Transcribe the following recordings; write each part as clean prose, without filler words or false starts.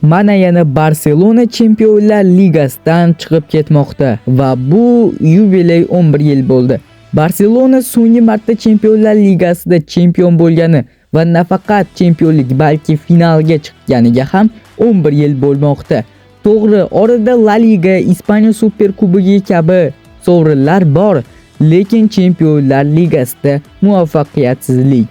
Mana yana Barselona Chempionlar Ligasidan chiqib ketmoqda va bu yubiley 11 yil bo'ldi. Barselona so'nggi marta Chempionlar Ligasida chempion bo'lgani va nafaqat chempionlik, balki finalga chiqqaniga ham 11 yil bo'lmoqda. To'g'ri, orada La Liga, Ispaniya Super Kubogi kabi sovrinlar bor, lekin Chempionlar Ligasida muvaffaqiyatsizlik.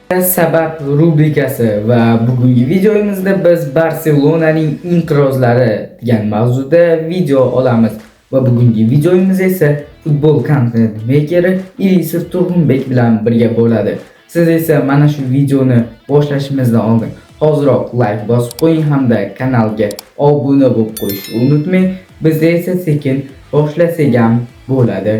Sabab rubrikasi va bugungi videomizda biz Barselonaning inqirozlari degan mavzuda video olamiz va bugungi videomiz esa futbol content makeri Irisov Turg'unbek bilan birga bo'ladi. Siz esa mana shu videoni boshlashimizdan oldin hoziroq like bosib qo'ying hamda kanalga obuna bo'lib qo'yishni unutmang. Biz esa sekin boshlasak ham bo'ladi.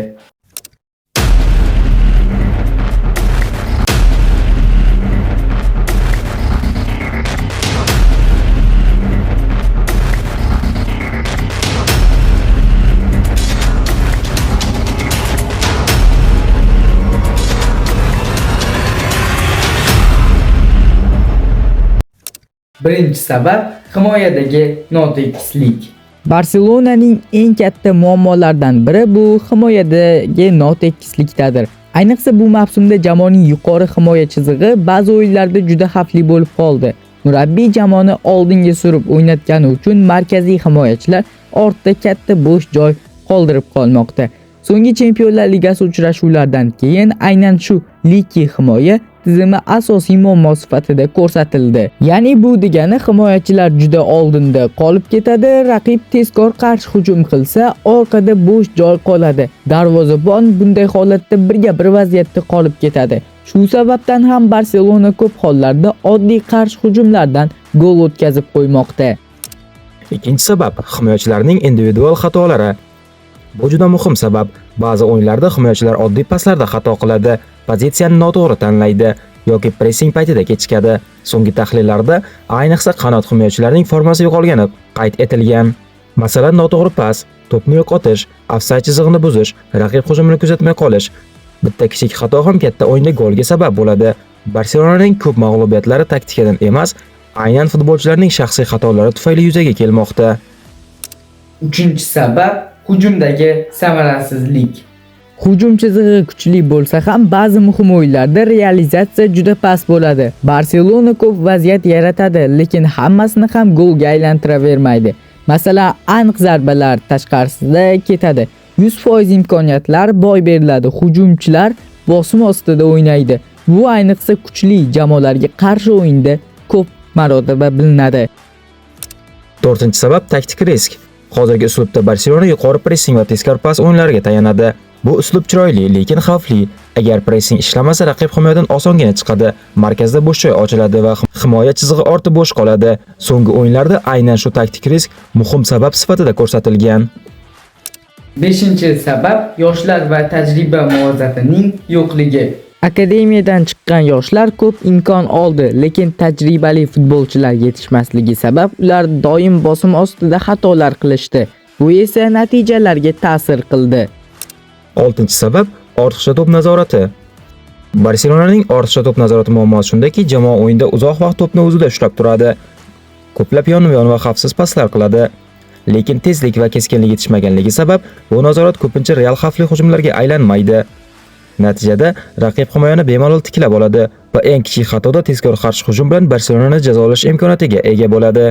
Birinchi sabab himoyadagi notekislik. Barselonaning eng katta muammolaridan biri bu himoyadagi notekislikdadir. Ayniqsa bu mavsumda jamoaning yuqori himoya chizig'i ba'zi o'yinlarda juda xavfli bo'lib qoldi. Murabbiy jamoani oldinga surib o'ynatgani uchun markaziy himoyachilar ortda katta bo'sh joy qoldirib qolmoqda. So'nggi Chempionlar Ligasi uchrashuvlaridan keyin aynan shu liki himoya tizimi asosiy muammo sifatida ko'rsatildi. Ya'ni bu degani himoyachilar juda oldinda qolib ketadi, raqib tezkor qarshi hujum qilsa, orqada bo'sh joy qoladi. Darvozabon bunday holatda birga bir vaziyatda qolib ketadi. Shu sababdan ham Barselona ko'p hollarda oddiy qarshi hujumlardan gol o'tkazib qo'ymoqda. Ikkinchi sabab himoyachilarning individual xatolari. Bu juda muhim sabab. Ba'zi o'yinlarda himoyachilar oddiy paslarda xato qiladi, pozitsiyani noto'g'ri tanlaydi yoki pressing paytida kechikadi. So'nggi tahlillarda ayniqsa qanot himoyachilarining formasi yo'qolgani qayd etilgan. Masalan, noto'g'ri pas, to'pni yo'qotish, ofsayd chizig'ini buzish, raqib hujumini kuzatmay qolish. Bitta kichik xato ham katta o'yinda golga sabab bo'ladi. Barselonaning ko'p mag'lubiyatlari taktikadan emas, aynan futbolchilarning shaxsiy xatolari tufayli yuzaga kelmoqda. Uchinchi sabab hujumdagi samarasizlik. Hujum chizig'i kuchli bo'lsa ham ba'zi muhim o'yinlarda realizatsiya juda past bo'ladi. Barselona ko'p vaziyat yaratadi, lekin hammasini ham golga aylantiravermaydi. Masalan, aniq zarbalar tashqarisida ketadi. 100% imkoniyatlar boy beriladi. Hujumchilar bosim ostida o'ynaydi. Bu ayniqsa kuchli jamoalarga qarshi o'yinda ko'p marotaba bilinadi. To'rtinchi sabab taktik risk. Hozirgi uslubda Barselona yuqori pressing va tezkor pas o'yinlariga tayanadi. Bu uslub chiroyli, lekin xavfli. Agar pressing ishlamasa, raqib himoyadan osongina chiqadi, markazda bo'sh joy ochiladi va himoya chizig'i orti bo'sh qoladi. So'nggi o'yinlarda aynan shu taktik risk muhim sabab sifatida ko'rsatilgan. Beshinchi sabab yoshlar va tajriba muvozanatining yo'qligi. Akademiyadan chiqqan yoshlar ko'p imkon oldi, lekin tajribali futbolchilar yetishmasligi sabab ular doim bosim ostida xatolar qilishdi. Bu esa natijalarga ta'sir qildi. Oltinchi sabab ortiqcha to'p nazorati. Barselonaning ortiqcha to'p nazorati muammosi shundaki, jamoa o'yinda uzoq vaqt to'pni o'zida ushlab turadi. Ko'plab yonma-yon va xavfsiz paslar qiladi. Lekin tezlik va keskinlik yetishmaganligi sabab bu nazorat ko'pincha real xavfli hujumlarga aylanmaydi. Natijada raqib himoyani bemalol tiklab oladi va eng kichik xatoda tezkor qarshi hujum bilan Barselonani jazolash imkoniyatiga ega bo'ladi.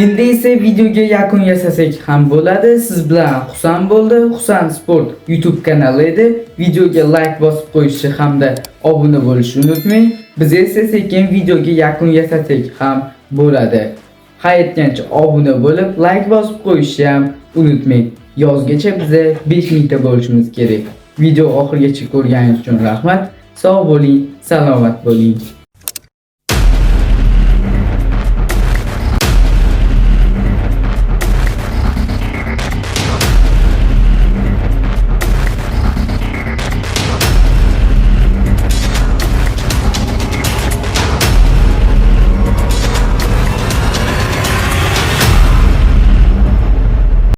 Endi esa videoga yakun yasasak ham bo'ladi. Siz bilan Husan bo'ldi. Husan Sport YouTube kanali edi. Videoga like bosib qo'yishni hamda obuna bo'lishni unutmang. Biz esa sekin videoga yakun yasasak ham bo'ladi. Ha aytgancha obuna bo'lib, like bosib qo'yishni ham unutmang. Yozgacha biza 5000 ta bo'lishimiz kerak. Video oxirigacha ko'rganingiz uchun rahmat. Sog' bo'ling, salomat bo'ling.